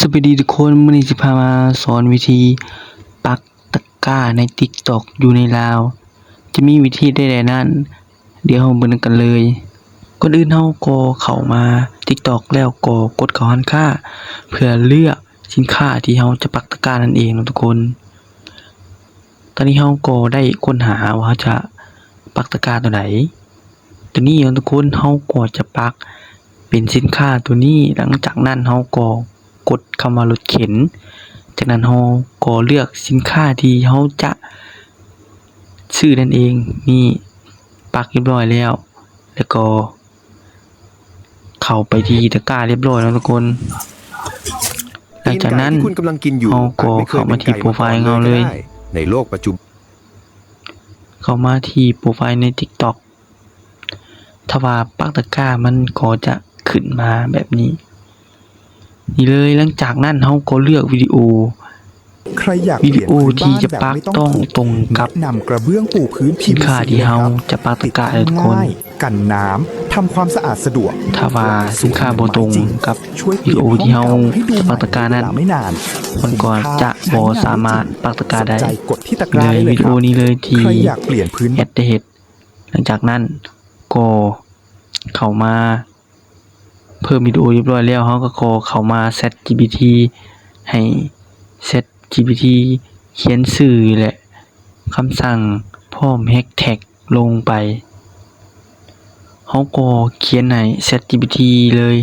ສະບາຍດີທຸກຄົນ, ມື້ນີ້ຊິພາມາສອນວິທີປັກຕະກ້າໃນ TikTok ຢູ່ໃນລາວ ຈະມີວິທີໃດໆນັ້ນ ດຽວເຮົາເບິ່ງນຳກັນເລີຍ. ກ່ອນອື່ນເຮົາກໍເຂົ້າມາ TikTok ແລ້ວກໍກົດເຂົ້າຮ້ານຄ້າ ເພື່ອເລືອກສິນຄ້າທີ່ເຮົາຈະປັກຕະກ້ານັ້ນເອງເນາະທຸກຄົນ. ຕອນນີ້ເຮົາກໍໄດ້ຄົ້ນຫາວ່າເຮົາຈະປັກຕະກ້າຕົວໃດ. ຕົວນີ້ເນາະທຸກຄົນ, ເຮົາກໍຈະປັກເປັນສິນຄ້າຕົວນີ້. ຫຼັງຈາກນັ້ນເຮົາກໍກົດຄຳວ່າລົດເຂັນ. ຈາກນັ້ນເຮົາກໍເລືອກສິນຄ້າທີ່ເຮົາຈະຊື້ນັ້ນເອງ. ນີ້ປັກຮຽບຮ້ອຍແລ້ວ ແລ້ວກໍ ເຂົ້າໄປທີ່ຕະກ້າຮຽບຮ້ອຍແລ້ວທຸກຄົນ. ຫຼັງຈາກນັ້ນ ຕີນໄກ່ທີ່ຄຸນກຳລັງກິນຢູ່ ເຮົາກໍເຂົ້າມາທີ່ໂປຣໄຟລ໌ຂອງເຮົາເລີຍ. ອາດໄມ່ເຄີຍເປັນໄກ່ມາກ່ອນກໍໄດ້ ໃນໂລກປັດຈຸບັນ. ເຂົ້າມາທີ່ໂປຣໄຟລ໌ໃນ TikTok. ຖ້າວ່າປັກຕະກ້າ ມັນກໍຈະຂຶ້ນມາແບບນີ້. ນີ້ເລີຍ, ຫຼັງຈາກນັ້ນເຮົາກໍເລືອກວິດີໂອ ໃຄຢາກປ່ຽນພື້ນບ້ານແບບໄມ່ຕ້ອງທຸບ ແນະນຳກະເບື້ອງປູພື້ນ PVC ເລີຍຄັບ. ສິນຄ້າທີ່ເຮົາຈະປັກຕະກ້າເລີຍທຸກຄົນ. ຕິດຕັ້ງງ່າຍ, ກັນນ້ຳ, ທຳຄວາມສະອາດສະດວກ. ຖ້າວ່າສິນຄ້າບໍ່ຕົງກັບວິດີໂອທີ່ເຮົາຈະປັກຕະກ້ານັ້ນ, ມັນກໍຈະບໍ່ສາມາດປັກຕະກ້າໄດ້. ນີ້ເລີຍ, ວິດີໂອນີ້ເລີຍທີ່ແອັດໄດ້ເຮັດ. ຫຼັງຈາກນັ້ນກໍເຂົ້າມາ ເພີ່ມວິດີໂອຮຽບຮ້ອຍແລ້ວ, ເຮົາກໍຂໍເຂົ້າມາ ChatGPT ໃຫ້ ChatGPT ຂຽນຊື່ ແລະ ຄຳສັ່ງ ພ້ອມ Hashtag ລົງໄປ. ເຮົາກໍຂຽນໃຫ້ ChatGPT ເລີຍ.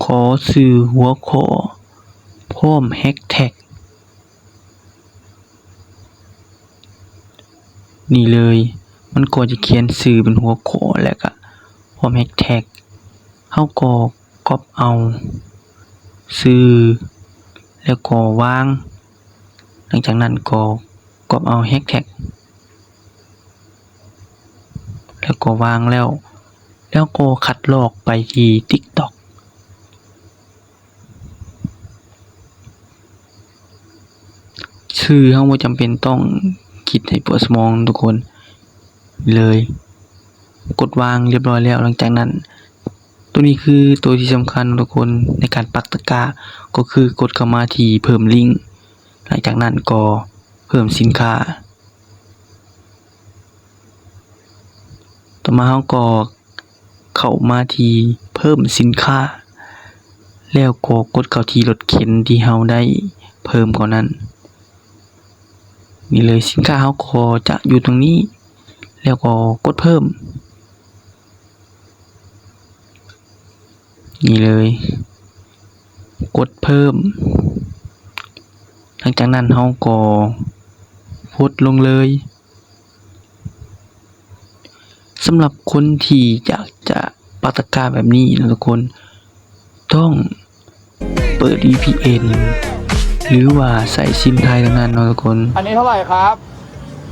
ຂໍຊື່ຫົວຂໍ້ ພ້ອມ Hashtag ນີ້ເລີຍ. ມັນກໍຈະຂຽນຊື່ເປັນຫົວຂໍ້ ແລ້ວກະພ້ອມ Hashtag. ເຮົາກໍກັອບເອົາຊື່ ແລ້ວກໍວາງ. ຫຼັງຈາກນັ້ນກໍກັອບເອົາ Hashtag ແລ້ວກໍວາງແລ້ວ, ແລ້ວກໍຄັດລອກໄປທີ່ TikTok. ຊື່ເຮົາບໍ່ຈຳເປັນຕ້ອງຄິດໃຫ້ປວດສະໝອງທຸກຄົນເລີຍ. ກົດວາງຮຽບຮ້ອຍແລ້ວ. ຫຼັງຈາກນັ້ນ ໂຕນີ້ຄືໂຕທີ່ສຳຄັນທຸກຄົນໃນການປັກຕະກ້າ, ກໍຄືກົດເຂົ້າມາທີ່ເພີ່ມລິ້ງ. ຫຼັງຈາກນັ້ນກໍເພີ່ມສິນຄ້າ. ຕໍ່ມາເຮົາກໍເຂົ້າມາທີ່ເພີ່ມສິນຄ້າ ແລ້ວກໍກົດເຂົ້າທີ່ລົດເຂັນທີ່ເຮົາໄດ້ເພີ່ມກ່ອນນັ້ນ. ນີ້ເລີຍ, ສິນຄ້າເຮົາກໍຈະຢູ່ຕົງນີ້ ແລ້ວກໍກົດເພີ່ມ. ນີ້ເລີຍ, ກົດເພີ່ມ. ຫຼັງຈາກນັ້ນເຮົາກໍກົດລົງເລີຍ. ສຳລັບຄົນທີ່ຢາກຈະປັກຕະກ້າແບບນີ້ເນາະທຸກຄົນ, ຕ້ອງເປີດ VPN ຫຼືວ່າໃຊ້ຊິມໄທເທົ່ານັ້ນເນາະທຸກຄົນ. ອັນນີ້ເທົ່າໃດຄັບ?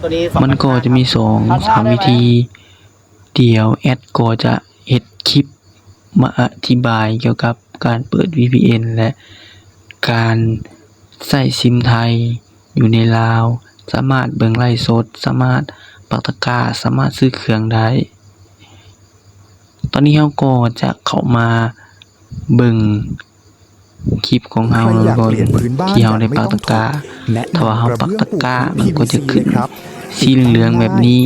ຕົວນີ້ ມັນກໍຈະມີສອງສາມວິທີ. ດຽວແອັດກໍຈະເຮັດຄລິບມາອະທິບາຍກ່ຽວກັບການເປີດ VPN ແລະ ການໃຊ້ຊິມໄທຢູ່ໃນລາວ, ສາມາດເບິ່ງໄລຟ໌ສົດ, ສາມາດປັກຕະກ້າ, ສາມາດຊື້ເຄື່ອງໄດ້. ຕອນນີ້ເຮົາກໍຈະເຂົ້າມາເບິ່ງ ຄລິບຂອງເຮົາກ່ອນທີ່ເຮົາໄດ້ປັກຕະກ້າ. ຖ້າວ່າເຮົາປັກຕະກ້າ ມັນກໍຈະຂຶ້ນສີເຫຼືອງໆແບບນີ້.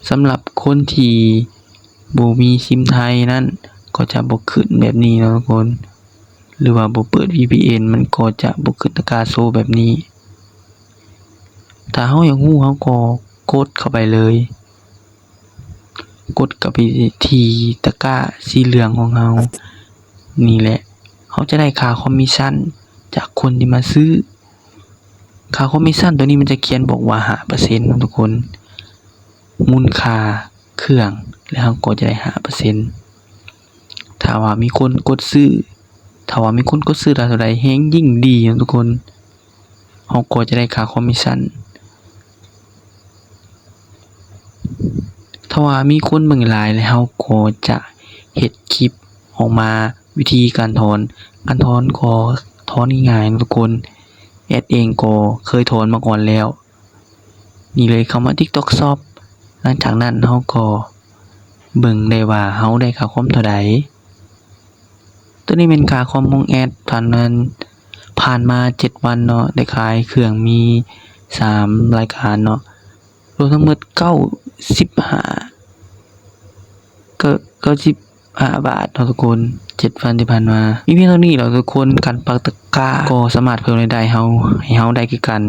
ສຳລັບຄົນທີ່ບໍ່ມີຊິມໄທນັ້ນ ກໍຈະບໍ່ຂຶ້ນແບບນີ້ເນາະທຸກຄົນ, ຫຼືວ່າບໍ່ເປີດ VPN ມັນກໍຈະບໍ່ຂຶ້ນຕະກ້າໂຊແບບນີ້. ຖ້າເຮົາຢາກຮູ້ ເຮົາກໍກົດເຂົ້າໄປເລີຍ. ກົດເຂົ້າໄປທີ່ຕະກ້າສີເຫຼືອງຂອງເຮົານີ້ແຫຼະ, ເຮົາຈະໄດ້ຄ່າຄອມມິຊັນຈາກຄົນທີ່ມາຊື້. ຄ່າຄອມມິຊັນຕົວນີ້ມັນຈະຂຽນບອກວ່າຫ້າເປີເຊັນເນາະທຸກຄົນ, ມູນຄ່າເຄື່ອງ, ແລະ ເຮົາກໍຈະໄດ້ຫ້າເປີເຊັນ. ຖ້າວ່າມີຄົນກົດຊື້, ຖ້າວ່າມີຄົນກົດຊື້ຫຼາຍເທົ່າໃດ ແຮ່ງຍິ່ງດີເນາະທຸກຄົນ. ເຮົາກໍຈະໄດ້ຄ່າຄອມມິຊັນ. ຖ້າວ່າມີຄົນເບິ່ງຫຼາຍແລ້ວ ເຮົາກໍຈະເຮັດຄລິບອອກມາ ວິທີການຖອນ. ການຖອນກໍຖອນງ່າຍໆເນາະທຸກຄົນ, ແອັດເອງກໍເຄີຍຖອນມາກ່ອນແລ້ວ. ນີ້ເລີຍ, ເຂົ້າມາ TikTok Shop, ຫຼັງຈາກນັ້ນເຮົາກໍເບິ່ງໄດ້ວ່າເຮົາໄດ້ຄ່າຄອມເທົ່າໃດ. ໂຕນີ້ແມ່ນຄ່າຄອມຂອງແອດ ຜ່ານມາ ຜ່ານມາເຈັດວັນເນາະ ໄດ້ຂາຍເຄື່ອງມີສາມລາຍການເນາະ ລວມທັງໝົດເກົ້າສິບຫ້າ ເກົ້າ ເກົ້າສິບຫ້າບາດເນາະທຸກຄົນ ເຈັດວັນທີ່ຜ່ານມາ. ມີພຽງເທົ່ານີ້ແຫຼະທຸກຄົນ ການປັກຕະກຮ້າກໍສາມາດເພີ່ມລາຍໄດ້ເຮົາ ໃຫ້ເຮົາໄດ້ຄືກັນ.